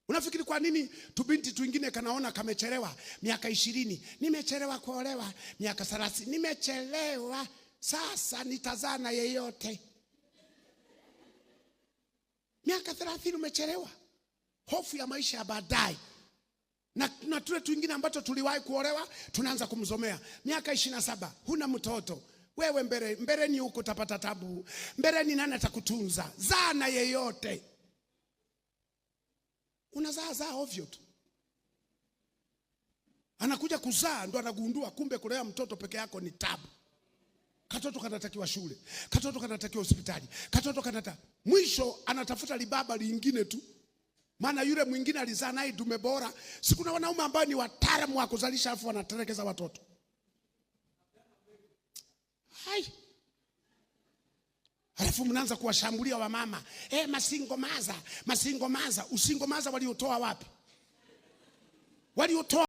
Unafikiri kwa nini tubinti twingine kanaona kamechelewa miaka 20, nimechelewa kuolewa, miaka 30, nimechelewa, sasa nitazaa na yeyote. Miaka 30 umechelewa. Hofu ya maisha ya baadaye. Na tule twingine ambacho tuliwahi kuolewa tunaanza kumzomea. Miaka 27 huna mtoto. Wewe mbele mbeleni huko utapata tabu. Mbeleni nani atakutunza? Zaa na yeyote. Unazaa zaa ovyo tu. Anakuja kuzaa ndo anagundua kumbe kulea mtoto peke yako ni tabu. Katoto kanatakiwa shule, katoto kanatakiwa hospitali, katoto kanata. Mwisho anatafuta libaba lingine tu. Maana yule mwingine alizaa naye dume bora. Si kuna wanaume ambao ni wataalamu wa kuzalisha afu wanatelekeza watoto. Hai. Halafu mnaanza kuwashambulia wamama. Masingo maza, masingo maza, usingo maza waliotoa wapi? Waliotoa